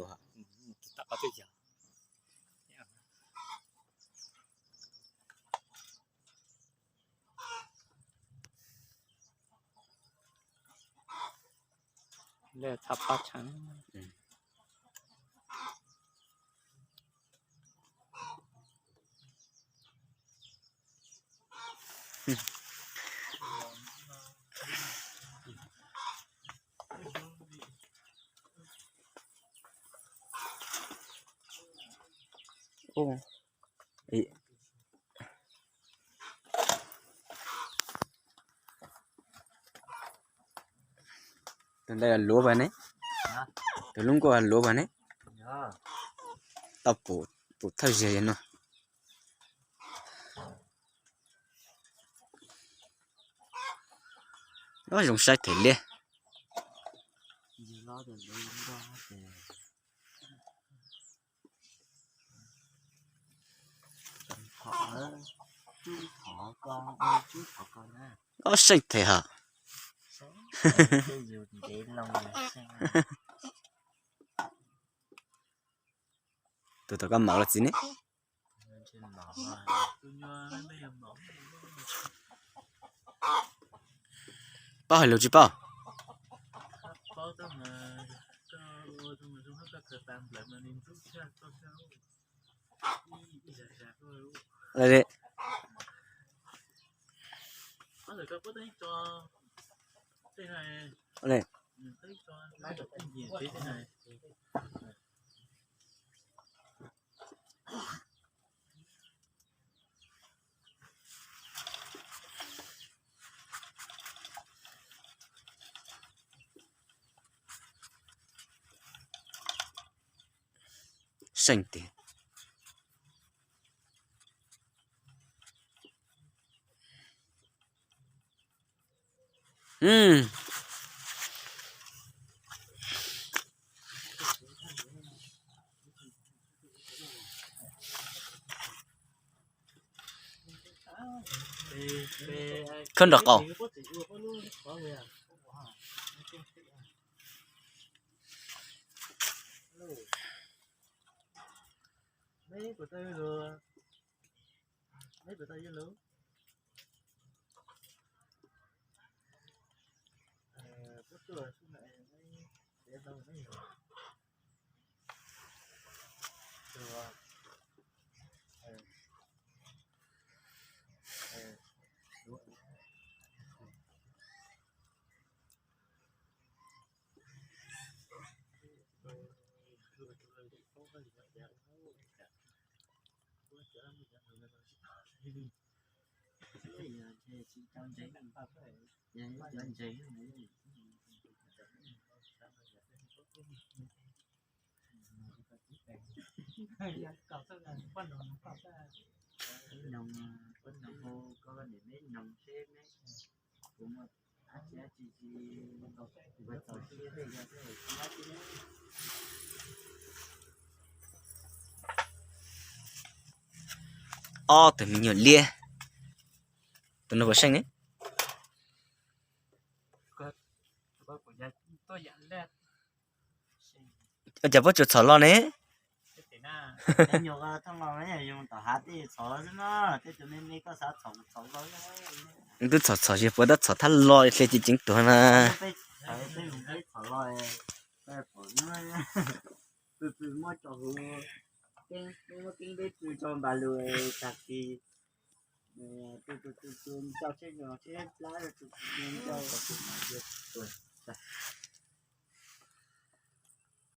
tus, tus tom qab twb yog. Lawv txhob pab tshaj. Tus ntawd luav pag ne, tus lub nkuaj luav pag ne. Tau pum thawj zag no. Ob zoo saib them liab. Ob seej them hos. Tus tom koj maum los txiv ne? Paub hais lus tsis paub? Seej tiag. Khawb nrog qaum. Ob tug me nyuam liab. Tus no puas seej ne? Ua cas puab tsuas txhom los ne? Twb txhom txhom ces puas tab txhom thab los hle ces ceev tuag na.